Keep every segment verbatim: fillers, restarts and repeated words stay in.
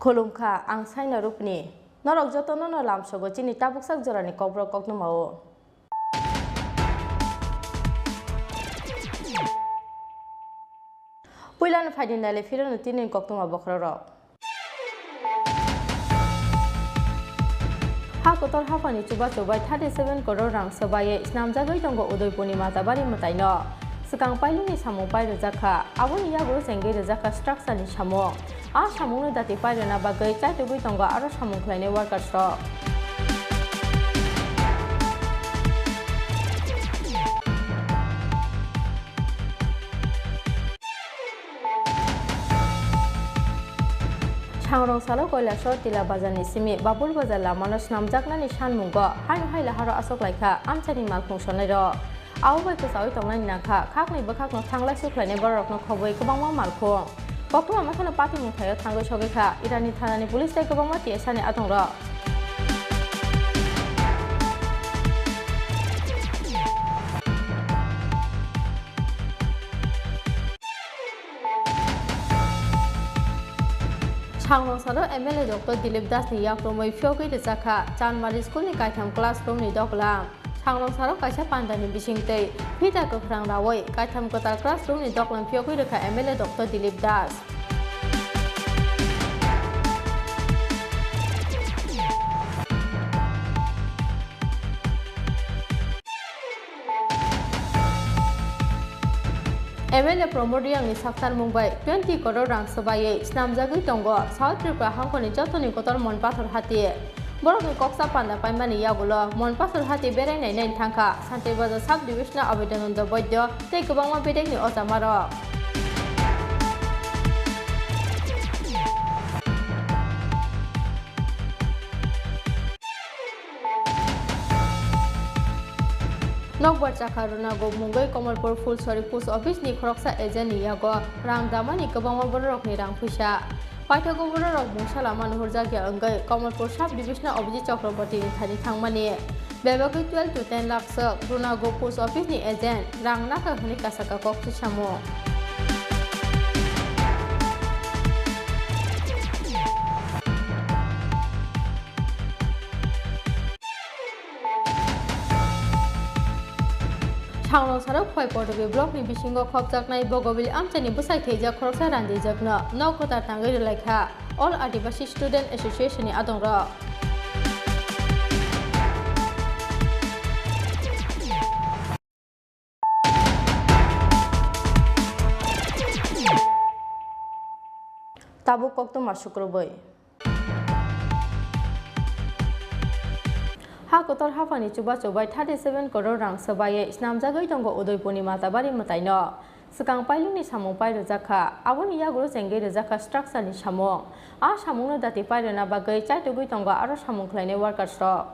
Khulumkha, ang Saina Rupni. Norok jotono no lamsogo chini tabuksak jorani kokborok koktwmao. Puilano phaidi naile phirano tini koktwma bokhorok. Ha kotor haphangni chubachu bai thirty seven crore rang swbaiwi snamjagwi tongo Udaipurni Matabari mwtaino. Swkang pailungni samung pai rwjak kha, aboni yagulo chengwi rwjak kha structure-ni samung. A samungno dati pai rwna bagwi chaitugwi tongo aro samung khlainai workers-rok. Sangrong salo Kailasor Tila Bazar ni simi Babul Bazar lama no swnamjaknani sanmungo haino hai laharo aswk laikha amchaini malkhung sonai rok. Abo bai kwchaui tongnani nangkha khakni bwkhakno thanglai sukhlainai bororokno khobwi kwbangma malkhung. Koktwma masa no patimung thaio thangwi sogwi kha Irani thana ni police tei kwbangma T S R ni adong rok. Sangrong salo M L A Doctor Dilip Das ni yakrumwi phiyogwi rwjak kha Chanmari School ni kaitham classroom ni doklam. Sangrong salo kaisa panda ni bisingtwi phita kwkhrang rawi kaitham kwtal classroom ni doklam phiyogwi rwkha M L A Doctor Dilip Das. M L A Pramod Reang ni saktarmung bai twenty crore rang swbaiwi snamjagwi tongo South Tripura hangkhorni jotoni kotor Mon Pathor hati. Borokni koksa panda paimani yagulo Mon Pathor hati berai nainani thangkha Santir Bazar Sub Divisional Abhidhananda Baidya tei kwbangma bedekni ojamarok. Nokbar chakha Runago mungwi Komolpur Phulsori Post Office ni khoroksa agent ni yago rang damani kwbangma bororokni rang phuisa. Paithago bororok mungsa lama nuhurjakya wngwi Komolpur Sub Divisional Abhijit Chakraborty ni thani thangmani. Bebagwi twelve to ten lakh swk Runago Post Office ni agent rang nakha hwnwi kasaka kok chisamung. Sangrong salo Khowai Pottobi block ni bisingo khopjaknai Bogobili amchaini bwsai theijak khoroksa randijak no nok kwtal tangwi rwlaikha All Adivasi Student Association ni adongrok. Tabuk koktwma sukrubwi. Ha kotor haphangni chubachu bai thirty seven crore rang swbaiwi snamjagwi tongo Udaipurni Matabari mwtaino. Swkang pailungni samung pai rwjak kha, aboni yagulo chengwi rwjak kha structure-ni samung. A samungno dati pai rwna bagwi chaitugwi tongo aro samung khlainai workers-rok.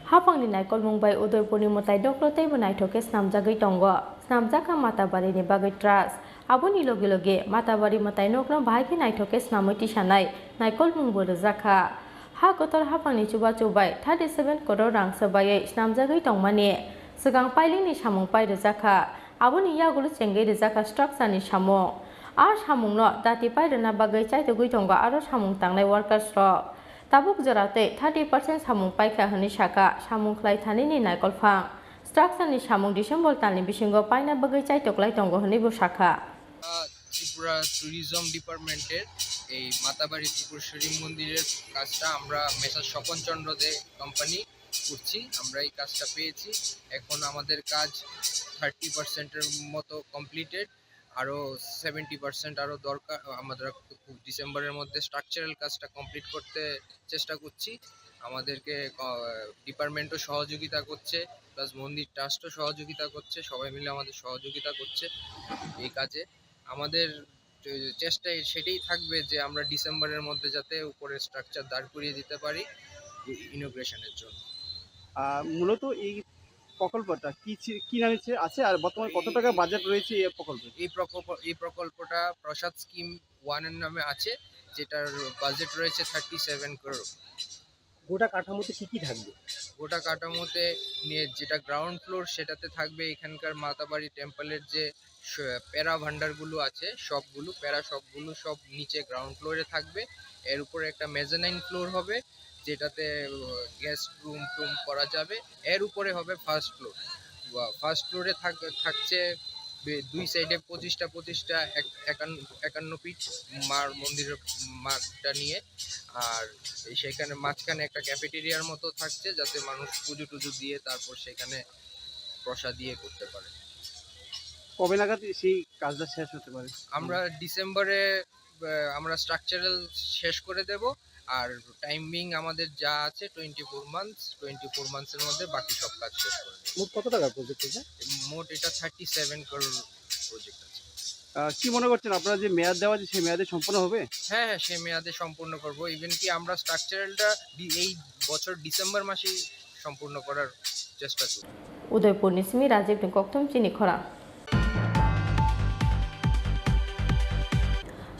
Haphangni naikolmung bai Udaipurni mwtai nokno teibo naithok khe snamjagwi tongo. Snamjak kha Matabari ni bagwi trust. Aboni logi logi Matabari mwtai nokno bahai khe naithok khe snamwi tisanai naikolmung bo rwjak kha. Ha kotor haphangni chubachu bai thirty seven crore rang swbaiwi snamjagwi tongmani swkang pailingni samung pai rwjak kha. Aboni yagulo chengwi rwjak kha structure ni samung. A samungno dati pai rwna bagwi chaitugwi tongo aro samung tangnai workers rok. Tabuk jora tei thirty percent samung paikha hwnwi sakha samung khlai thanini naikolphang. Structure ni samung December talni bisingo paina bagwi chaitoklai tongo hwnwi bo sakha. আহ, ত্রিপুরা ট্যুরিজম ডিপার্টমেন্টের এই মাতাবাড়ি ত্রিপুরেশ্বরী মন্দিরের কাজটা আমরা মেসার্স স্বপন চন্দ্র দে কোম্পানি করছি। আমরা এই কাজটা পেয়েছি। এখন আমাদের কাজ থার্টি পার্সেন্টের মতো কমপ্লিটেড। আরও সেভেন্টি পার্সেন্ট আরও দরকার। আমরা খুব ডিসেম্বরের মধ্যে স্ট্রাকচারাল কাজটা কমপ্লিট করতে চেষ্টা করছি। আমাদেরকে, আহ, ডিপার্টমেন্টও সহযোগিতা করছে, প্লাস মন্দির ট্রাস্টও সহযোগিতা করছে, সবাই মিলে আমাদের সহযোগিতা করছে এই কাজে। আমাদের চে-, চেষ্টা সেটাই থাকবে যে আমরা ডিসেম্বরের মধ্যে যাতে উপরে স্ট্রাকচার দাঁড় করিয়ে দিতে পারি ই-, ইনোগ্রেশনের জন্য। আহ, মূলত এই প্রকল্পটা কি ছি-, কি নামে ছে-, আছে আর বর্তমানে কত টাকা বাজেট রয়েছে এই প্রকল্পে? এই প্রকল্প, এই প্রকল্পটা প্রসাদ স্কিম ওয়ানের নামে আছে, যেটার বাজেট রয়েছে থার্টি সেভেন করোড়। গোটা কাঠামোতে কি কি থাকবে? গোটা কাঠামোতে নিয়ে যেটা গ্রাউন্ড ফ্লোর, সেটাতে থাকবে এখানকার মাতাবাড়ি টেম্পলের যে প্যারা ভান্ডারগুলো আছে, শপগুলো, প্যারা শপগুলো সব নিচে গ্রাউন্ড ফ্লোরে থাকবে। এর উপরে একটা মেজানাইন ফ্লোর হবে, যেটাতে গেস্ট রুম টুম করা যাবে। এর উপরে হবে ফার্স্ট ফ্লোর। ফার্স্ট ফ্লোরে থাক থাকছে বে- দুই সাইডে পঁচিশটা পঁচিশটা এক- একান্ন একান্ন ফিট মার মন্দিরের মাঠটা নিয়ে। আর এই সেখানে মাঝখানে একটা ক্যাফেটেরিয়ার মতো থাকছে, যাতে মানুষ পুজো টুজো দিয়ে তারপর সেখানে প্রসাদ দিয়ে করতে পারে। কবে নাগাদ সেই কাজটা শেষ হতে পারে? আমরা ডিসেম্বরে আহ, আমরা স্ট্রাকচারাল শেষ করে দেব। আর টাইমিং আমাদের যা আছে, twenty four months, twenty four মান্থসের মধ্যে বাকি সব কাজ শেষ করে দেব। মোট কত টাকার প্রজেক্ট এটা? মোট এটা থার্টি সেভেন করোড় প্রজেক্ট আছে। আহ, কি মনে করছেন, আপনারা যে মেয়াদ দেওয়া আছে, সেই মেয়াদে সম্পন্ন হবে? হ্যাঁ, হ্যাঁ, সেই মেয়াদে সম্পূর্ণ করব। ইভেন কি আমরা স্ট্রাকচারালটা ডি- এই বছর ডিসেম্বর মাসেই সম্পূর্ণ করার চেষ্টা করব। Udaipurni simi Rajibni kokthum chini khorang.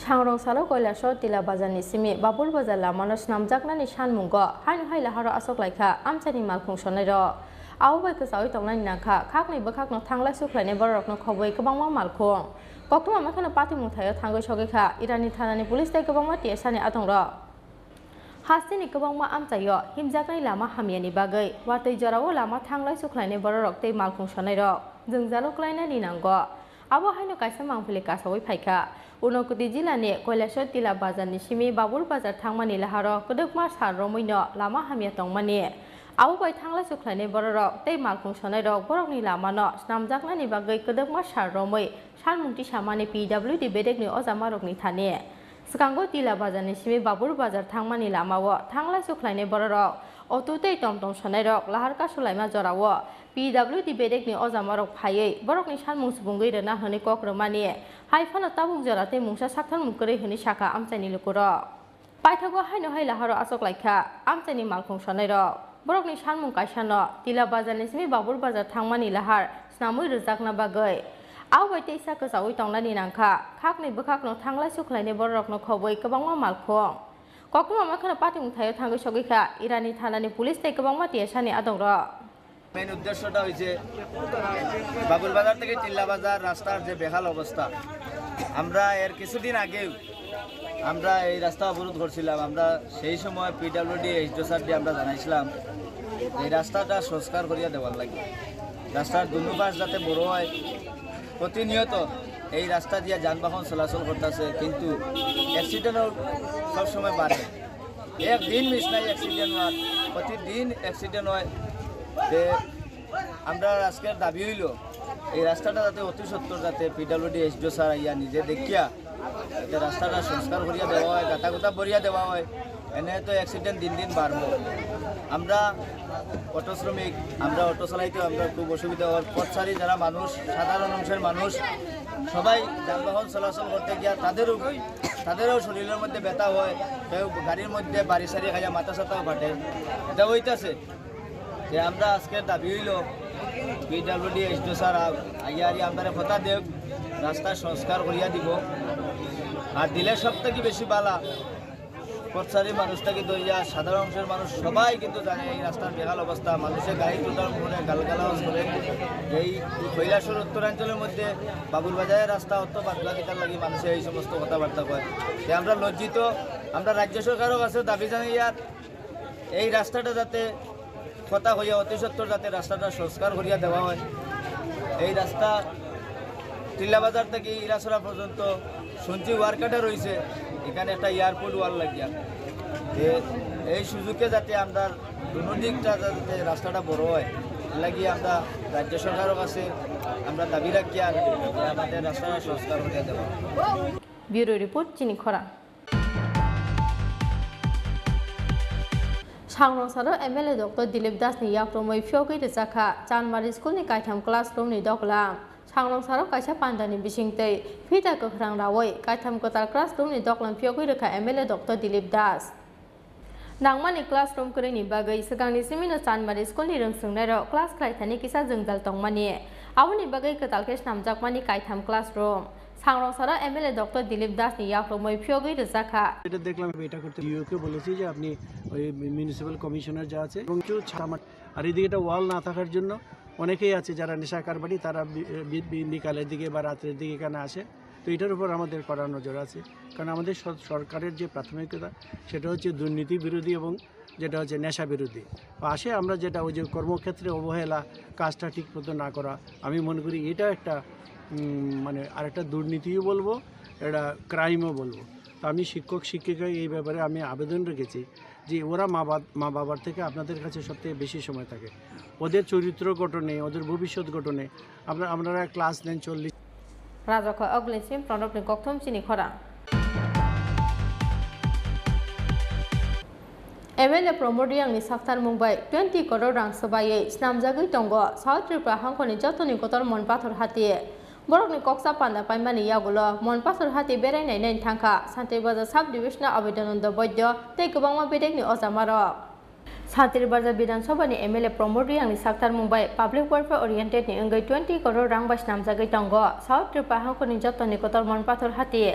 Sangrong salo Koilasor Tila Bazarni simi Babur Bazar lamano snamjaknani sanmungo haino hai laharo asok laikha amchaini malkhung sonairok. Abo bai kwchaui tongnani nangkha khakni bwkhakno thanglai sukhlainai bororokno khobwi kwbangma malkhung. Koktwma makhano patimung thaio thangwi sogwi kha Irani thanani police tei kwbangma T S A ni adongrok. Hasteni kwbangma amchaio himjaknai lama hamyani bagwi watwi jorao lama thanglai sukhlainai bororok tei malkhung sonairok jwngjalo klainani nango. Abo haino kaisa mangpili kasaui phaikha. Unakoti jilani Koilasor Tila Bazarni simi Babur Bazar thangmani laharo kwdwkma sal romwino lama hamya tongmani. Abo bai thanglai sukhlainai bororok tei malkhung sonairok borokni lamano snamjaknani bagwi kwdwkma sal romwi sanmung tisamani P W D bedekni ojamarokni thani. Swkango Tila Bazarni simi Babur Bazar thangmani lamao thanglai sukhlainai bororok auto tei tomtom sonairok lahar kasulaima jorao P W D bedekni ojamarok phaiwi borokni sanmung subungwi rwna hwnwi kok rwmani. Hai phano tabuk jora tei mungsa saktharmung kwrwi hwnwi sakha amchaini lukurok. Paithago haino hai laharo asok laikha amchaini malkhung sonairok. Borokni sanmung kaisano Tila Bazarni simi Babur Bazar thangmani lahar snamwi rwjakna bagwi. Abo bai teisa kwchaui tongnani nangkha khakni bwkhakno thanglai sukhlainai bororokno khobwi kwbangma malkhung. Koktwma makhano patimung thaio thangwi sogwi kha Irani thanani police tei kwbangma T S A ni adongrok. Main উদ্দেশ্যটা হয়েছে বাবুর বাজার থেকে টিল্লা বাজার রাস্তার যে বেহাল অবস্থা। আমরা এর কিছুদিন আগেও আমরা এই রাস্তা অবরোধ করছিলাম। আমরা সেই সময় পিডব্লিউডি এইচডিও স্যার দিয়ে আমরা জানাইছিলাম এই রাস্তাটা সংস্কার করিয়া দেওয়ার লাগে, রাস্তার দুনো পাশ যাতে বড় হয়। প্রতিনিয়ত এই রাস্তা দিয়ে যানবাহন চলাচল করতেছে, কিন্তু অ্যাক্সিডেন্টও সবসময় বাড়ে। একদিন মিস নাই অ্যাক্সিডেন্ট হওয়ার, প্রতিদিন অ্যাক্সিডেন্ট হয়। যে আমরা আজকের দাবি হইল এই রাস্তাটা যাতে অতি সত্বর যাতে পিডব্লিউডি এইচডিও স্যার আইয়া নিজে দেখিয়া যাতে রাস্তাটা সংস্কার করিয়া দেওয়া হয়, গাতা গুতা ভরিয়া দেওয়া হয়। এনে তো অ্যাক্সিডেন্ট দিন দিন বাড়বো। আমরা অটো শ্রমিক, আমরা অটো চালাইতে আমরা খুব অসুবিধা হয়। পথচারী যারা মানুষ, সাধারণ অংশের মানুষ, সবাই যানবাহন চলাচল করতে গিয়া তাদেরও, তাদেরও শরীরের মধ্যে ব্যথা হয়, কেউ গাড়ির মধ্যে বাড়ি সারি খাইয়া মাথা সাথাও ফাটে। এটা হইতাছে যে আমরা আজকের দাবি হইল পিডব্লিউডি এইচডিও স্যার আইয়া আইয়া আমরা কথা দেব, রাস্তা সংস্কার করিয়া দিব। আর দিলে সব থেকে বেশি বালা, পথচারী মানুষ থেকে ধরিয়া সাধারণ অংশের মানুষ সবাই কিন্তু জানে এই রাস্তার বেহাল অবস্থা। মানুষের গাড়ি টোটাল করে গালগালাজ করে। এই কৈলাসহর উত্তরাঞ্চলের মধ্যে বাবুর বাজারের রাস্তা অত বাদবাকিতার লাগি মানুষের এই সমস্ত কথাবার্তা কয়। তাই আমরা লজ্জিত, আমরা রাজ্য সরকারের কাছে দাবি জানাই আর এই রাস্তাটা যাতে কথা হইয়া অতি সত্বর যাতে রাস্তাটা সংস্কার করিয়া দেওয়া হয়। এই রাস্তা টিল্লাবাজার থেকে ইলাছড়া পর্যন্ত সঞ্জীব ওয়ার্কাটা রয়েছে, এখানে একটা এয়ারপোর্ট ওয়াল লাগিয়া। এ-, এই সুযোগে যাতে আমরা দুনো দিকটা যাতে রাস্তাটা বড় হয়, এর লাগি আমরা রাজ্য সরকারের কাছে আমরা দাবি রাখি আর আমাদের রাস্তাটা সংস্কার করিয়া দেওয়া। Bureau report, Chini Khorang. Sangrong saro M L A Doctor Dilip Das ni yakrumwi phiyogwi rwjakha Chanmari school ni kaitham classroom ni doklam. Sangrong saro kaisa panda ni bisingtwi phita kwkhwrang rawi kaitham kwtal classroom ni doklam phiyogwi rwkha M L A Doctor Dilip Das. Nangmani classroom kwrwini bagwi swkangni simino Chanmari school ni rwngswngnairok class khlai thani kisa jwngjal tongmani. Aboni bagwi kwtal khe snamjakmani kaitham classroom. Sangrong sara M L A Doctor Dilip Das ni yakrumwi phiyogwi rwjakha. এটা দেখলাম, এটা করতে ডিইও কে বলেছি যে আপনি ওই municipal commissioner যা আছে এবং কিছু ছাড়া মাঠ-, আর এদিকে একটা ওয়াল না থাকার জন্য অনেকেই আছে যারা নেশা কারবারি, তারা বি-, বি-, বি-, বিকালের দিকে বা রাত্রের দিকে এখানে আসে। তো এটার উপর আমাদের কড়া নজর আছে, কারণ আমাদের সর-, সরকারের যে প্রাথমিকতা, সেটা হচ্ছে দুর্নীতি বিরোধী এবং যেটা হচ্ছে নেশা বিরোধী। তো আসে আমরা যেটা ওই যে কর্মক্ষেত্রে অবহেলা, কাজটা ঠিক মতো না করা, আমি মনে করি এটা একটা, উম, মানে আরেকটা দুর্নীতিও বলবো, এটা ক্রাইমও বলবো। তো আমি শিক্ষক শিক্ষিকা এই ব্যাপারে আমি আবেদন রেখেছি যে ওরা মা বাবা, মা বাবার থেকে আপনাদের কাছে সব থেকে বেশি সময় থাকে, ওদের চরিত্র গঠনে, ওদের ভবিষ্যৎ গঠনে। আপনারা ক্লাস নেন চল্লিশ। Rajokha Oglensim Pranobni kokthom chini khorang. M L A Pramod Riyangni saktarmung bai twenty koror rang swbaiwi snamjagwi tongo South Tripura hangkhorni jotoni kotor Mon Pathor hati. Borokni koksa panda paimani yagulo Mon Pathor hati berai nainani thangkha Santir Bazar Sub Divisional Abhidhananda Boidya tei kwbangma bedekni ojamarok. Santir Bazar Bidhan Sabhani M L A Pramod Riyangni saktarmung bai public welfare oriented ni wngwi twenty koror rang bai snamjagwi tongo South Tripura hangkhorni jotoni kotor Mon Pathor hati.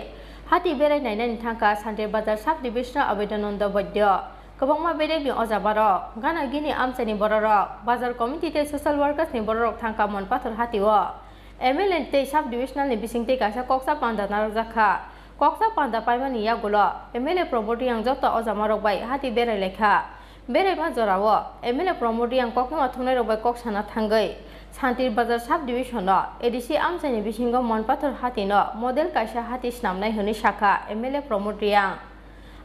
Hati berai nainani thangkha Santir Bazar Sub Divisional Abhidhananda Boidya. Kwbangma bedekni ojamarok, gana gini amchaini bororok, bazar committee tei social workers ni bororok thangkha Mon Pathor hatio. M L A tei sub divisional ni bisingtwi kaisa koksa panda narwkjakha. Koksa panda paimani yagulo M L A Pramod Riyang joto ojamarok bai hati berai laikha. Beraima jorao M L A Pramod Riyang kokno thumnairok bai kok sana thangwi Santir Bazar sub division o A D C amchaini bisingo Mon Pathor hati no model kaisa hati snamnai hwnwi sakha M L A Pramod Riyang.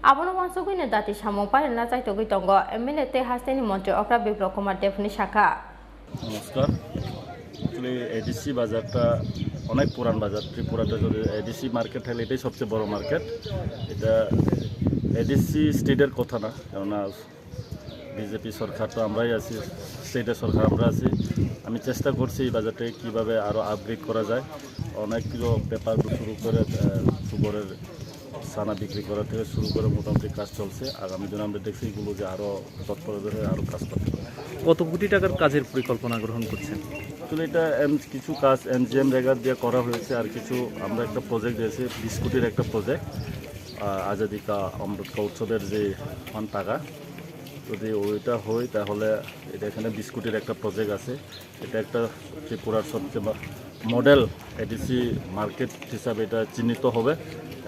Abono uansugwino dati samung pailna chaitogwi tongo M L A tei hasteni montri okra Biplab Kumar Deb hwnwi sakha. নমস্কার। Actually ADC বাজারটা অনেক পুরান বাজার, ত্রিপুরাতে যদি ADC market হলে এটাই সবচেয়ে বড় মার্কেট। এটা এডিসি স্টেটের কথা না, কেননা বিজেপি সরকার তো আমরাই আছি, স্টেটের সরকার আমরা আছি। আমি চেষ্টা করছি এই বাজারটাকে কীভাবে আরও আপগ্রেড করা যায়। অনেক কিছু ব্যাপার শুরু করে, আহ, সুগরের ছানা বিক্রি করা থেকে শুরু করে মোটামুটি কাজ চলছে। আগামী দিনে আমরা দেখছি এগুলো যে আরও তৎপরতা হয়ে আরও কাজ করতে পারে। কত কোটি টাকার কাজের পরিকল্পনা গ্রহণ করছেন? আসলে এটা এম-, কিছু কাজ এমজিএনরেগা দিয়ে করা হয়েছে, আর কিছু আমরা একটা প্রজেক্ট দিয়েছি, বিশ কোটির একটা প্রজেক্ট, আহ, আজাদি কা অমৃত কা উৎসবের যে ফান্ড টাকা, যদি ওইটা হয় তাহলে এটা এখানে বিশ কোটির একটা প্রজেক্ট আছে। এটা একটা ত্রিপুরার সবচেয়ে বা-, মডেল এডিসি মার্কেট হিসাবে এটা চিহ্নিত হবে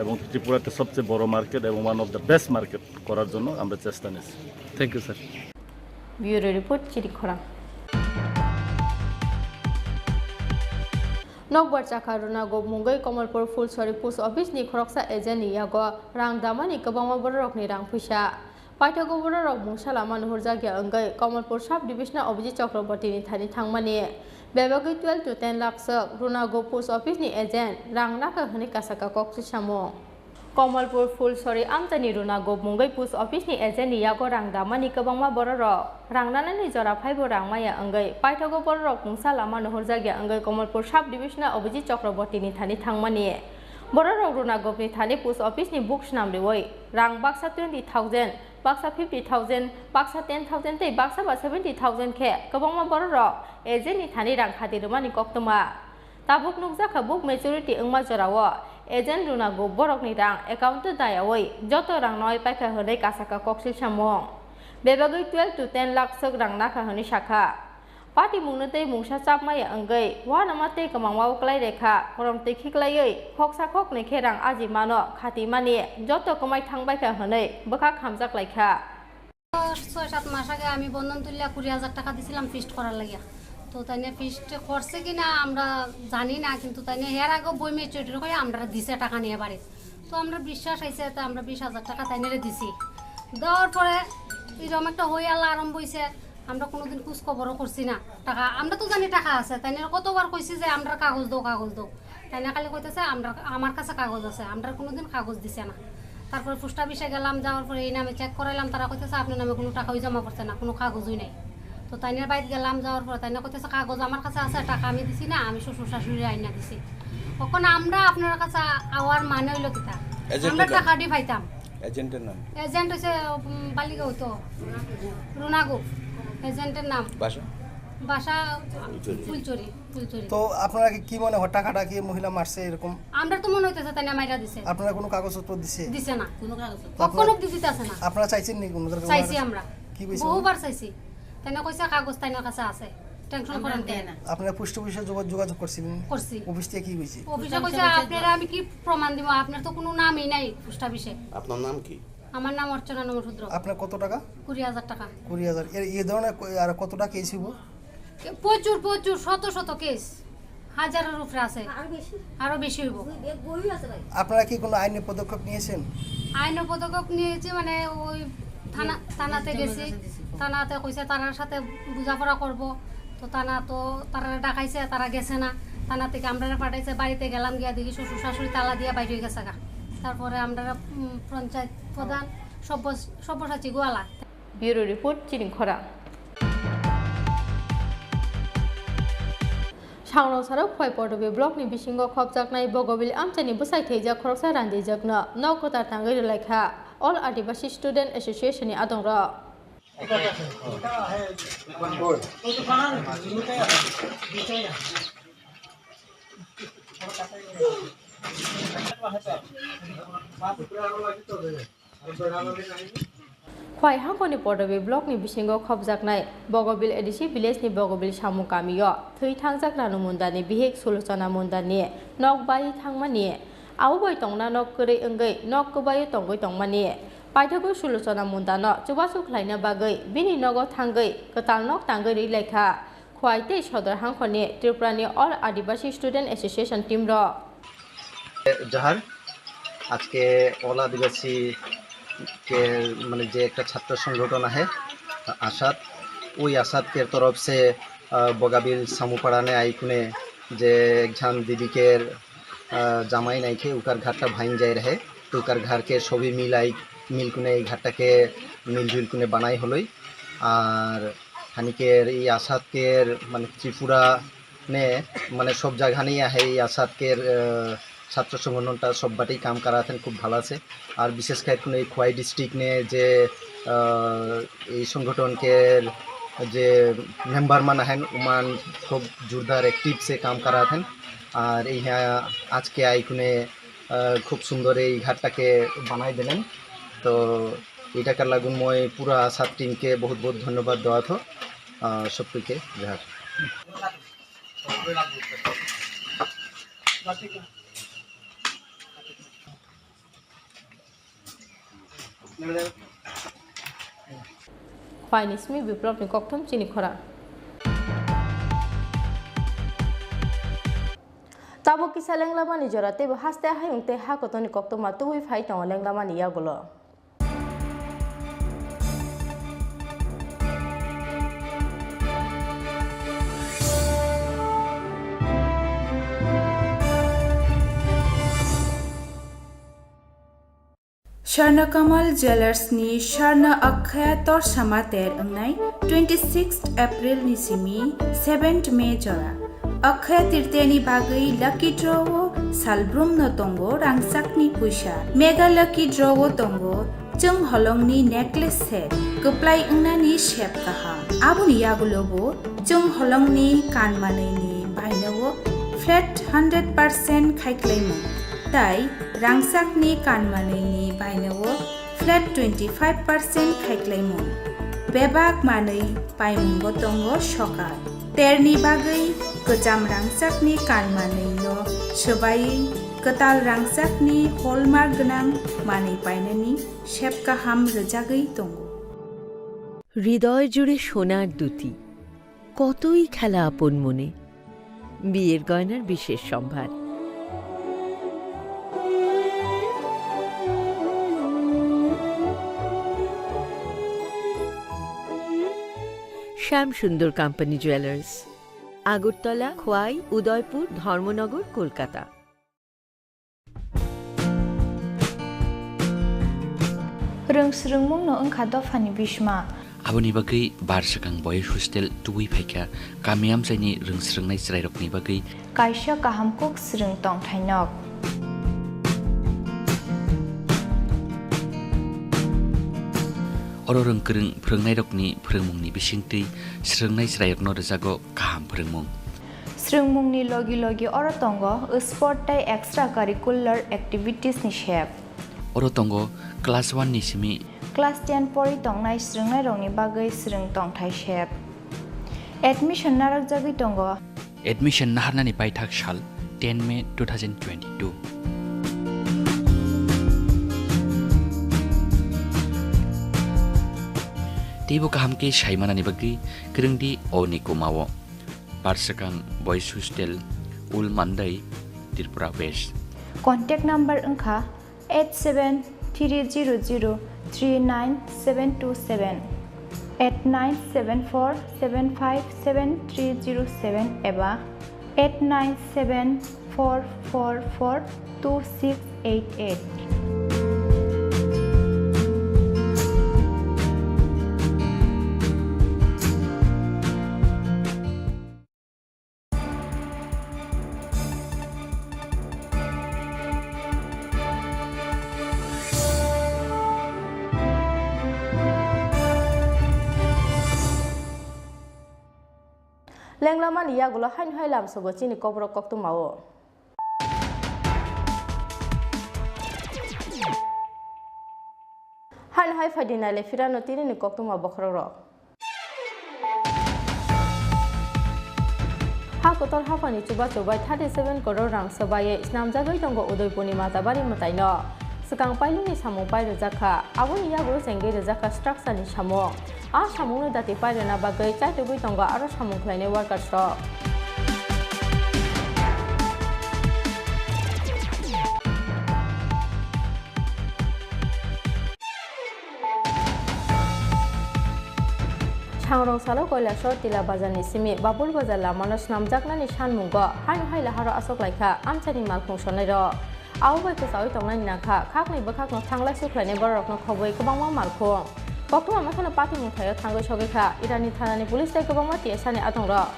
এবং ত্রিপুরাতে সবচেয়ে বড় মার্কেট এবং one of the best market করার জন্য আমরা চেষ্টা নিচ্ছি। Thank you, sir. Bureau Report, Chirikhorang. Nokbar chakha rwna gub mungwi Komolpur Phulsori Post Office ni khoroksa agent ni yago rang damani kwbangma bororokni rang puisa. Paithago bororok mungsa lama nuhurjakya wngwi Komolpur Sub Division o Abhijit Chakraborty ni thani thangmani. Bebagwi twelve to ten lakh swk rwna gub post office ni agent rang nakha hwnwi kasaka kok samung. Komolpur Phulsori amchaini rwna gub mungwi post office ni agent ni yago rang damani kwbangma bororok rang nanani jora phaibo rang maya wngwi paithago bororok mungsa lama nuhurjakya wngwi Komolpur Sub Division o Abhijit Chakraborty ni thani thangmani. Bororok rwna gub ni thani post office ni book swnam riwi rang baksa twenty thousand, baksa fifty thousand, baksa ten thousand tei baksa ba seventy thousand khe kwbangma bororok agent ni thani rang khati rwmani koktwma. Tabuk nukjakha book maturity wngma jorao agent rwna gub borokni rang account o dayawi joto rang nawi paikha hwnwi kasaka kok samung. Bebagwi twelve to ten lakh swk rang nakha hwnwi sakha. Patimungno tei mungsa chapmaya wngwi uanama tei kwmangma o kwlai rekha, korom twi khiklaiwi khoksa khoknwi khe rang ajimano khatimani joto kwmai thangbaikha hwnwi bwkha khamjak laikha. ছয় সাত মাস আগে আমি বন্ধন তুলিয়া কুড়ি হাজার টাকা দিছিলাম ফিস্ট করার লাগিয়া। তো তাইনে ফিস্ট করছে কি না আমরা জানি না, কিন্তু তাইনে এর আগেও বই ম্যাচুরিটির হয়ে আমরা দিছে টাকা নিয়ে বাড়ি। তো আমরা বিশ্বাস হয়েছে, তো আমরা বিশ হাজার টাকা তাইনেরে দিছি। দেওয়ার পরে এরকম একটা হই আল্লাহ আরম্ভ হয়েছে। আমরা কোনোদিন খোঁজ খবরও করছি না। টাকা, আমরা তো জানি টাকা আছে, তাইনে কতবার কইছি যে আমরা কাগজ দাও, কাগজ দাও। তাইনে খালি কইতেছে আমরা, আমার কাছে কাগজ আছে, আমরা কোনোদিন কাগজ দিছে না। তারপরে পোস্ট অফিসে গেলাম, যাওয়ার পরে এই নামে চেক করাইলাম, তারা কইতেছে আপনার নামে কোনো টাকাই জমা পড়ছে না, কোনো কাগজই নাই। তো তাইনের বাড়িতে গেলাম, যাওয়ার পরে তাইনে কইতেছে কাগজ আমার কাছে আছে, টাকা আমি দিছি না, আমি শ্বশুর শাশুড়ি আইনা দিছি। এখন আমরা আপনার কাছে আওয়ার মানে হইলো কিতা? এজেন্টের আমরা নাম? টাকা দিয়ে পাইতাম। এজেন্টের নাম? এজেন্ট হচ্ছে, উম, বালিগাঁও তো, রুনাগো। এজেন্টের নাম? বাসা? বাসা ফুলচুরি। ফুলচুরি, ফুলচুরি। তো আপনারা কি, কি মনে হয় টাকাটা কি মহিলা মারছে এরকম? আমরা তো মনে হইতেছে তাইনে মাইরা দিছে। আপনারা কোনো কাগজপত্র দিছে? দিছে না। কোনো কাগজপত্র? কখনো দিতে আছে না। আপনারা চাইছেন নি কোনো ধরনের? চাইছি আমরা। কি কইছে? বহুবার চাইছি। তাইনে কইছে কাগজ তাইনের কাছে আছে। টেনশন করেন কেন? আপনারা পোস্ট অফিসে যোগা-, যোগাযোগ করছিলেন? করছি। অফিস থেকে কি হয়েছে? অফিসে কইছে, "আপনারা আমি কি প্রমাণ দিব? আপনার তো কোনো নামই নাই পোস্ট অফিসে।" আপনার নাম কি? আমার নাম অর্চনা নমঃশূদ্র। আপনার কত টাকা? কুড়ি হাজার টাকা। কুড়ি হাজার। এর, এই ধরনের ক-, আর কতটা কেস হইব? কে-, প্রচুর, প্রচুর, শত শত কেস। হাজারের উপরে আছে। আরো বেশি? আরো বেশি হইব। দুই ব্যাগ বই আছে ভাই। আপনারা কি কোনো আইনি পদক্ষেপ নিয়েছেন? আইনি পদক্ষেপ নিয়েছি, মানে, ওই থানা, থানাতে গেছি। থানাতে কইছে তারার সাথে বোঝাপড়া করব। তো থানা তো তারা ডাকাইছে, তারা গেছে না। থানা থেকে আমরা পাঠাইছে, বাড়িতে গেলাম, গিয়া দেখি শ্বশুর শাশুড়ি তালা দিয়ে বাইরে গেছে গা। তারপরে আমরা, উম, পঞ্চায়েত প্রধান, সব্য-, সব্যসাচী গোয়ালা। Bureau report, Chini Khora. Sangno sarok Khwai Pordobi block ni bisingo khopjaknai Bogobil amchaini bwsai theijak khoroksa randijakno nok kwtal tangwi rwlaikha All Adivasi Student Association ni adongrok. Khwai hakoni Pordobi block ni bisingo khopjaknai Bogobil A D C village ni Bogobil Samung kamio thwi thangjak Ranu Mundani bihik Sulochana Mundani nok bai thangmani, abo bai tongna nok kwrwi wngwi nok kwbaio tongwi tongmani. Paithakgo Sulochana Mundano chubachu khlaina bagwi bini nogo thangwi kwtal nok tangwi rwi laikha Khwai tei Sodor hangkhorni Tripurani All Adivasi Student Association team rok. Johar. আজকে অল আদিবাসী কে, মানে, যে একটা ছাত্র সংগঠন আছে আসাদ, ওই আসাদ কে তরফ সে, আহ, বগাবিল সামুপাড়া নে আইকুনে যে একজন দিদিকে, আহ, জামাই নাইকে উকার ঘাটটা ভাঙ যায় রহে, তো উকার ঘরকে সবই মিলাই মিলকুনে এই ঘাটটাকে মিলজুলকুনে বানাই হলই। আর খানিকের এই আসাদকের, মানে, ত্রিপুরা নে, মানে, সব জায়গা নিয়ে আহে এই আসাদকের, আহ, ছাত্র সংগঠনটা সব বাটেই কাম করাতেন, খুব ভালো আছে। আর বিশেষ করে এখন এই খোয়াই ডিস্ট্রিক্ট নিয়ে যে, আহ, এই সংগঠনকের যে মেম্বার মান আহেন, উমান খুব জোরদার অ্যাক্টিভ সে কাম করাতেন। আর এই, হ্যাঁ, আজকে আইকুনে, আহ, খুব সুন্দর এই ঘাটটাকে বানাই দিলেন। তো এটাকার লাগুন মই পুরা আসাদ টিমকে বহুত বহুত ধন্যবাদ দেওয়া থো, আহ, সবকে Johar. Khwaini simi Biplopni kokthum chini khorang. Tabuk kisa lenglamani jora teibo haste hayung tei ha kotorni koktwma tubui phai tongo lenglamani yagulo. Swarna Kamal Jewellers ni Swarna Akshaya Torsa Mater wngnai twenty sixth April ni simi seventh May jora. Akshaya Tritiya ni bagwi lucky draw o salbrum no tongo rangchak ni puisa. Mega lucky draw o tongo chwng holong ni necklace set, kwplai wngnani sep kaham. Aboni yagulo bo chwng holong ni kan manwi ni baino o flat hundred percent khaiklaimung. Tai rangchakni kan manwini baino o flat twenty five percent khaiklaimung. Bebak manwi paimungo tongo sokar. Terni bagwi kwcham rangchakni kan manwino swbaiwi kwtal rangchakni hallmark gwnang manwi painani sep kaham rwjagwi tongo. হৃদয় জুড়ে সোনার দ্যুতি, কতই খেলা আপন মনে। বিয়ের গয়নার বিশেষ সম্ভার। শ্যাম সুন্দর কোম্পানি জুয়েলার্স, আগরতলা, খোয়াই, উদয়পুর, ধর্মনগর, Kolkata. Rwng swrwngmungno wngkha dophani bishma. Aboni bagwi bar swkang boys hostel tubui phaikha, kami amchaini rwng swrwngnai chwrairokni bagwi kaisa kaham kuk swrwng tongthai nok. Oro rwng kwrwng phwrwngnairokni phwrwngmungni bisingtwi swrwngnai chwrairokno rwjago kaham phwrwngmung. Swrwngmungni logi logi oro tongo sport tei extra curricular activities ni sep. Oro tongo class one ni simi class ten pori tongnai swrwngnairokni bagwi swrwng tongthai sep. Admission narwkjagwi tongo. Admission naharnani paithak sal ten May two thousand twenty-two. Teibo kaham khe sai manani bagwi kwrwngdi o ni kumao. Parsakang Boys Hostel, Ul Mandai, Tripura West. Contact number wngkha eight seven three zero zero three nine seven two seven, eight nine seven four seven five seven three zero seven eba eight nine seven four four four two six eight eight. Lenglamani yagulo haino hai lamsogo chini Kokborok koktwmao. Haino hai phaidi naile phirano tinini koktwma bokhorokrok. Ha kotor haphani chubachu bai thirty seven crore rang swbaiwi snamjagwi tongo Udaipurni Matabari mwtaino. Swkang pailungni samung pai rwjak kha, aboni yagulo chengwi rwjak kha structure ni samung. A samungno dati pairwna bagwi chaitugwi tongo aro samung khlainai workers rok. Sangrong salo Kailasor Tila Bazar ni simi Babul Bazar lama no swnamjaknani sanmungo haino hai laharo aswk laikha amchaini malkhung sonai rok. Abo bai kwchaui tongnani nangkha, khakni bwkhakno thanglai sukhlainai bororokno khobwi kwbangma malkhung. Koktwma mekhano patimung thaio thangwi sogwi kha, Irani thanani police tei kwbangma T S A ni adongrok.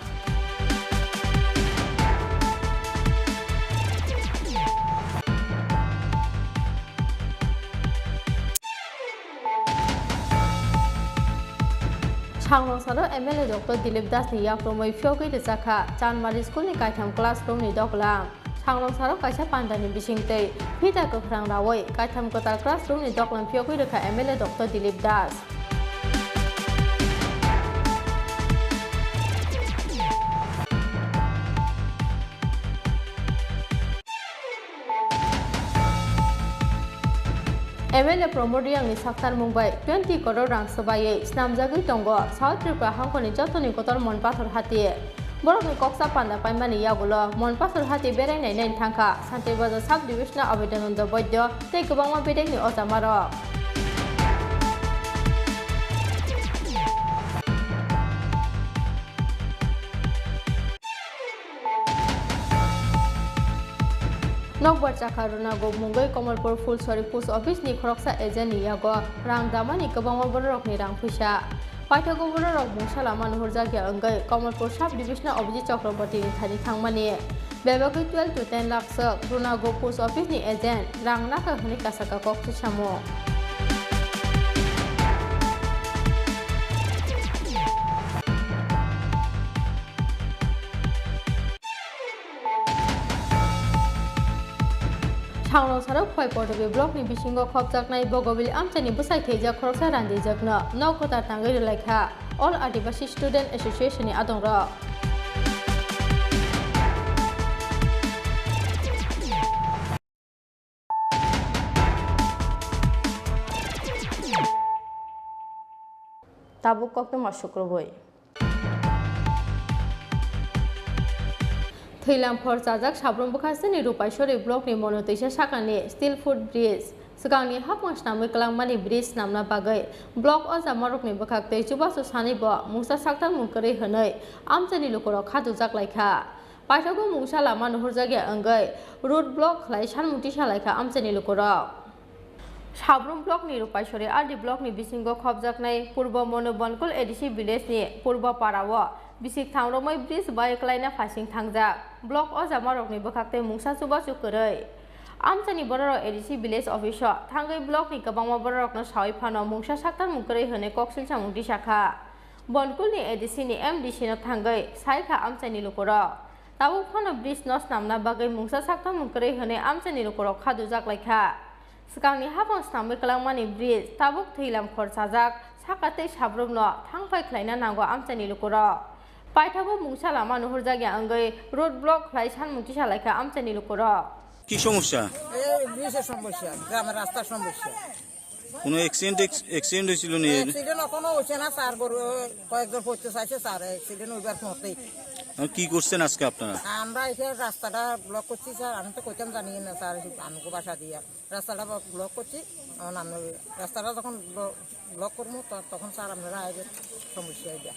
Sangrong salo M L A Doctor Dilip Das ni yakrumwi phiyogwi rwjakha Chanmari school ni kaitham classroom ni doklam. Sangrong salo kaisa pandani bisingtwi phita kwkhrang rawi kaitham kwtal classroom ni doklam phiyogwi rwkha M L A Doctor Dilip Das. M L A Pramod Reang ni saktarmung bai twenty crore rang swbaiwi swnamjagwi tongo South Tripura hangkhorni jotoni kotor Mon Pathor hati. Borokni koksa panda paimani yagulo Mon Pathor hati berai nainani thangkha Santir Bazar sub division Abhidhananda Baidya tei kwbangma bedekni ojamarok. Nokbar chakha Runago mungwi Kamalpur Phulsori Post Office ni khoroksa agent ni yago rang damani kwbangma bororokni rang phuisa. Paithago bororok mungsa lama nuhurjakya wngwi Kamalpur Sub Division Abhijit Chakraborty ni thani thangmani. Bebagwi twelve to ten lakh swk Runago Post Office ni agent rang nakha hwnwi kasaka kok chisamung. Sangrong salo Khowai Portobi block ni bisingo khopjaknai Bogobili amchaini bwsai thwijak khoroksa randijwkno nok kwtal tangwi rwlaikha All Adivasi Student Association ni adongrok. Tabuk koktwma sukrubwi. Thwilam khor chajak Sabrum bwkhasteni Rupaisori block ni Monotwisa sakani steel foot bridge. Swkangni hapmung snamwi kwlangmani bridge snamna bagwi block ojamarokni bwkhaktwi chubachu sanwi bo mungsa saktarmung kwrwi hwnwi amchaini lukurok khadujak laikha. Paithago mungsa lama nuhurjakya wngwi road block khlai sanmung tisa laikha amchaini lukurok. Sabrum block ni Rupaisori R D block ni bisingo khopjaknai Purbo Monu Bonkul A D C village ni Purbo para o bisik thangrokmai bridge bai kwlaina phaising thangjak. Block ojamarokni bwkhaktwi mungsa chubachu kwrwi. Amchaini bororok A D C village office o thangwi block ni kwbangma bororokno sawi phano mungsa saktarmung kwrwi hwnwi koksil samung tisakha. Bonkul ni A D C ni M D C no thangwi saikha amchaini lukurok. Tabuk phano bridge no snamna bagwi mungsa saktarmung kwrwi hwnwi amchaini lukurok khadujak laikha. Swkangni hapmung snamwi kwlangmani bridge tabuk thwilam khor chajak, saka tei Sabrumno thangphai khlaina nango amchaini lukurok. Paithago mungsa lama nuhurjakya wngwi road block khlai sanmung tisalaikha amchaini lukurok. কি সমস্যা? এই ব্রিজের সমস্যা, গ্রামের রাস্তার সমস্যা। কোনো accident accident হয়েছিল নি? অ্যাক্সিডেন্ট এখনো হচ্ছে না স্যার, গরু কয়েকজন পড়তে চাইছে স্যার, অ্যাক্সিডেন্ট হইবার মতেই। আর কি করছেন আজকে আপনারা? আমরা এখানে রাস্তাটা ব্লক করছি স্যার, আমি তো কইতাম জানি না স্যার, এই আমাকে বাসা দিয়ে রাস্তাটা ব্লক করছি। এখন আমরা রাস্তাটা যখন ব্লক করবো, তখন স্যার আপনারা আইবেন, সমস্যা হইবে।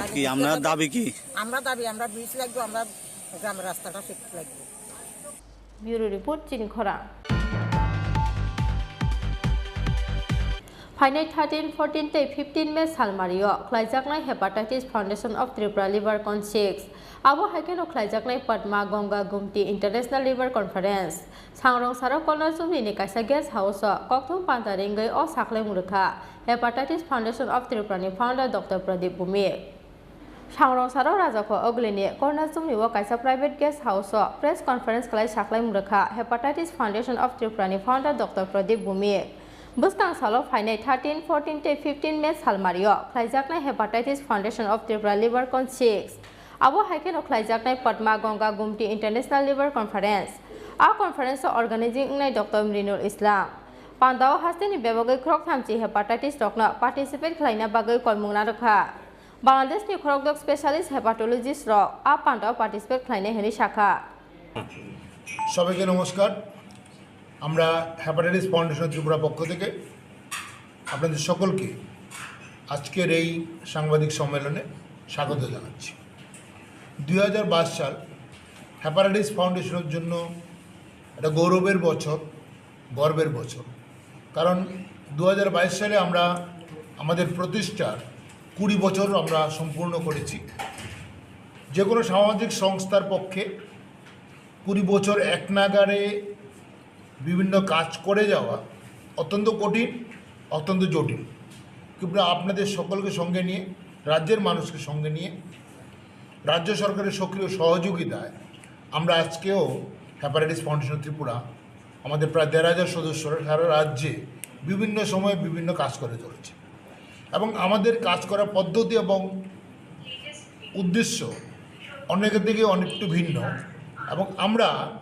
আর কি আপনার দাবি কি? আমরা দাবি, আমরা ব্রিজ লাগবো, আমরা গ্রামের রাস্তাটা ঠিক লাগবো। Bureau Report, Chini Khorang. Phainai thirteen, fourteen tei fifteen May salmario khlaijaknai Hepatitis Foundation of Tripura Livercon six. Abo hai kheno khlaijaknai Padma Ganga Gumti International Liver Conference. Sangrong saro Kolnasumni ni kaisa guest house o kokthum panta ringwi o saklai murukha Hepatitis Foundation of Tripura ni founder Doctor Pradip Bhumik. Sangrong saro Rajapho Ogulini Kornasumni o kaisa private guest house o press conference khlai saklai murukha Hepatitis Foundation of Tripura ni founder Doctor Pradip Bhumik. Bwskang salo phainai thirteen, fourteen tei fifteen May salmario khlaijaknai Hepatitis Foundation of Tripura Livercon six. Abo hai kheno khlaijaknai Padma Ganga Gumti International Liver Conference. A conference o organizing wngnai Doctor Mrinul Islam. Pandao hasteni bebagwi khorok thamchi hepatitis rokno participate khlaina bagwi koimung narwkha. Bangladeshni khorokdok specialist hepatologist rok a pandao participate khlainai hwnwi sakha. সবাইকে নমস্কার। আমরা hepatitis foundation Tripura পক্ষ থেকে আপনাদের সকলকে আজকের এই সাংবাদিক সম্মেলনে স্বাগত জানাচ্ছি। দুই হাজার বাইশ সাল হেপাটাইটিস ফাউন্ডেশনের জন্য একটা গৌরবের বছর, গর্বের বছর। কারণ দু হাজার বাইশ সালে আমরা আমাদের প্রতিষ্ঠার কুড়ি বছর আমরা সম্পূর্ণ করেছি। যে কোনো সামাজিক সংস্থার পক্ষে কুড়ি বছর এক নাগাড়ে বিভিন্ন কাজ করে যাওয়া অত্যন্ত কঠিন, অত্যন্ত জটিল। কিন্তু আপনাদের সকলকে সঙ্গে নিয়ে, রাজ্যের মানুষকে সঙ্গে নিয়ে, রাজ্য সরকারের সক্রিয় সহযোগিতায় আমরা আজকেও হেপাটাইটিস ফাউন্ডেশন ত্রিপুরা আমাদের প্রায় দেড় হাজার সদস্যরা সারা রাজ্যে বিভিন্ন সময়ে বিভিন্ন কাজ করে চলেছে এবং আমাদের কাজ করার পদ্ধতি এবং উদ্দেশ্য অনেকের থেকে অনেকটু ভিন্ন এবং আমরা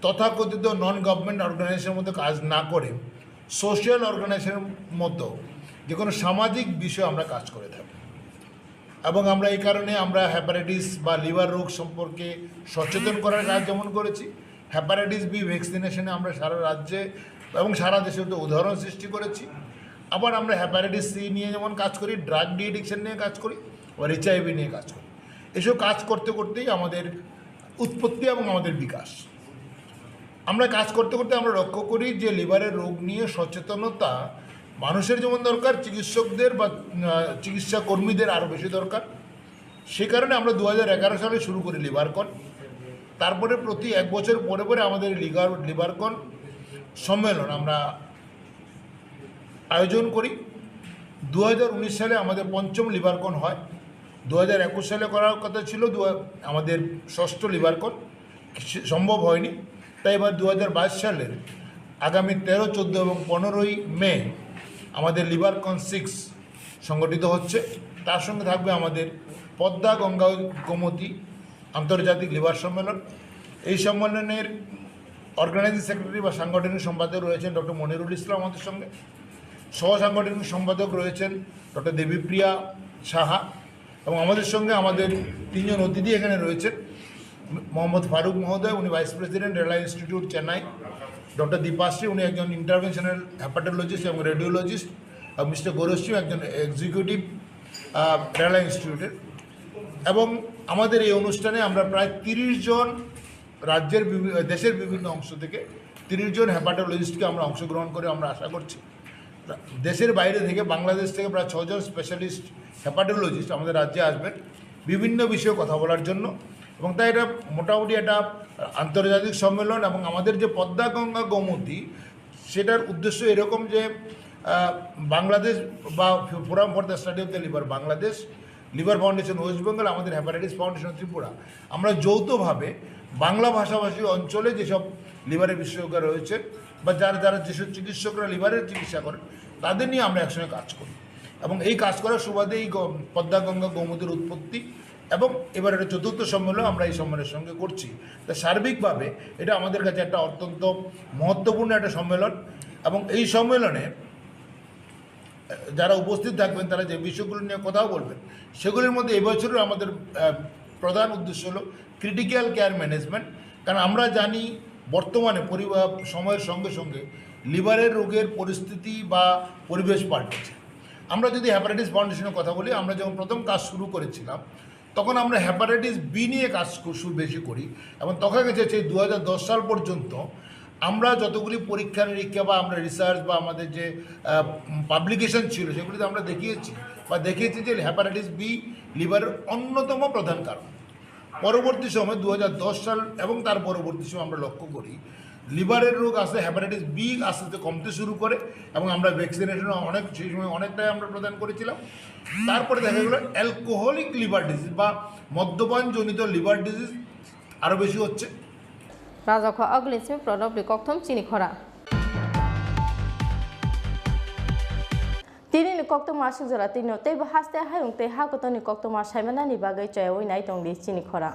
তথাকথিত নন গভর্নমেন্ট অর্গানাইজেশনের মধ্যে কাজ না করে সোশ্যাল অর্গানাইজেশনের মতো যে কোনো সামাজিক বিষয়ে আমরা কাজ করে থাকি এবং আমরা এই কারণে আমরা হেপাটাইটিস বা লিভার রোগ সম্পর্কে সচেতন করার কাজ যেমন করেছি, হেপাটাইটিস বি ভ্যাকসিনেশনে আমরা সারা রাজ্যে এবং সারা দেশে একটা উদাহরণ সৃষ্টি করেছি। আবার আমরা হেপাটাইটিস সি নিয়ে যেমন কাজ করি, ড্রাগ ডি অ্যাডিকশন নিয়ে কাজ করি, আবার এইচআইভি নিয়ে কাজ করি। এসব কাজ করতে করতেই আমাদের উৎপত্তি এবং আমাদের বিকাশ। আমরা কাজ করতে করতে আমরা লক্ষ্য করি যে লিভারের রোগ নিয়ে সচেতনতা মানুষের যেমন দরকার, চিকিৎসকদের বা আহ, চিকিৎসা কর্মীদের আরও বেশি দরকার। সে কারণে আমরা দু হাজার এগারো সালে শুরু করি লিভারকন। তারপরে প্রতি এক বছর পরে পরে আমাদের লিভার লিভারকন সম্মেলন আমরা আয়োজন করি। দু হাজার উনিশ সালে আমাদের পঞ্চম লিভারকন হয়। দু হাজার একুশ সালে করার কথা ছিল দু আমাদের ষষ্ঠ লিভারকন, সে- সম্ভব হয়নি। তাই এবার দু হাজার বাইশ সালের আগামী তেরো, চোদ্দো এবং পনেরোই মে আমাদের লিভারকন সিক্স সংগঠিত হচ্ছে। তার সঙ্গে থাকবে আমাদের পদ্মা গঙ্গা গোমতী আন্তর্জাতিক লিভার সম্মেলন। এই সম্মেলনের অর্গানাইজিং সেক্রেটারি বা সাংগঠনিক সম্পাদক রয়েছেন ডক্টর মনিরুল ইসলাম আমাদের সঙ্গে, সহ সাংগঠনিক সম্পাদক রয়েছেন ডক্টর দেবীপ্রিয়া সাহা এবং আমাদের সঙ্গে আমাদের তিনজন অতিথি এখানে রয়েছেন। মোহাম্মদ ফারুক মহোদয়, উনি ভাইস প্রেসিডেন্ট রেলা ইনস্টিটিউট চেন্নাই, ডক্টর দীপাশ্রী, উনি একজন ইন্টারভেনশনাল হেপাটোলজিস্ট এবং রেডিওলজিস্ট, এবং মিস্টার গৌরব সিং, একজন এক্সিকিউটিভ রেলা ইনস্টিটিউটের। এবং আমাদের এই অনুষ্ঠানে আমরা প্রায় তিরিশ জন রাজ্যের বিভি- দেশের বিভিন্ন অংশ থেকে তিরিশ জন হেপাটোলজিস্টকে আমরা অংশগ্রহণ করে আমরা আশা করছি দেশের বাইরে থেকে, বাংলাদেশ থেকে প্রায় ছজন স্পেশালিস্ট হেপাটোলজিস্ট আমাদের রাজ্যে আসবেন বিভিন্ন বিষয়ে কথা বলার জন্য। এবং তাই এটা মোটামুটি একটা আন্তর্জাতিক সম্মেলন। এবং আমাদের যে পদ্মা গঙ্গা গোমতী, সেটার উদ্দেশ্য এরকম যে আহ, বাংলাদেশ বা forum for the study of the liver Bangladesh, liver foundation West Bengal, আমাদের হেপাটাইটিস ফাউন্ডেশন ত্রিপুরা, আমরা যৌথভাবে বাংলা ভাষাভাষী অঞ্চলে যেসব লিভারের বিশেষজ্ঞ রয়েছে বা যারা যারা যেসব চিকিৎসকরা লিভারের চিকিৎসা করেন, তাদের নিয়ে আমরা একসঙ্গে কাজ করি। এবং এই কাজ করার সুবাদে এই গ- পদ্মা গঙ্গা গোমতীর উৎপত্তি। এবং এবার একটা চতুর্থ সম্মেলন আমরা এই সম্মেলনের সঙ্গে করছি। তা সার্বিকভাবে এটা আমাদের কাছে একটা অত্যন্ত মহত্বপূর্ণ একটা সম্মেলন। এবং এই সম্মেলনে যারা উপস্থিত থাকবেন, তারা যে বিষয়গুলো নিয়ে কথা বলবেন, সেগুলির মধ্যে এবছরের আমাদের আহ, প্রধান উদ্দেশ্য হলো ক্রিটিক্যাল কেয়ার ম্যানেজমেন্ট। কারণ আমরা জানি বর্তমানে পরিবার সময়ের সঙ্গে সঙ্গে লিভারের রোগের পরিস্থিতি বা পরিবেশ পাল্টেছে। আমরা যদি হেপাটাইটিস ফাউন্ডেশনের কথা বলি, আমরা যখন প্রথম কাজ শুরু করেছিলাম, তখন আমরা হেপাটাইটিস বি নিয়ে কাজ কর- শুরু বেশি করি। এবং দেখা গেছে সেই দু হাজার দশ সাল পর্যন্ত আমরা যতগুলি পরীক্ষা নিরীক্ষা বা আমরা রিসার্চ বা আমাদের যে পাবলিকেশন ছিল, সেগুলিতে আমরা দেখিয়েছি বা দেখিয়েছি যে হেপাটাইটিস বি লিভারের অন্যতম প্রধান কারণ। পরবর্তী সময় দু হাজার দশ সাল এবং তার পরবর্তী সময় আমরা লক্ষ্য করি লিভারের রোগ আস্তে, হেপাটাইটিস বি আস্তে আস্তে কমতে শুরু করে। এবং আমরা ভ্যাকসিনেশন অনেক, সেই সময় অনেকটাই আমরা প্রদান করেছিলাম। তারপরে দেখা গেল অ্যালকোহলিক লিভার ডিজিজ বা মদ্যপানজনিত লিভার ডিজিজ আরও বেশি হচ্ছে। Rajak kho agulin simi prodopli kokthom chini khora. Tini ni koktoma aswk jora tino teibo haste hayung tei ha kotorni koktoma saimanani bagwi chayawi nai tongdi chini khora.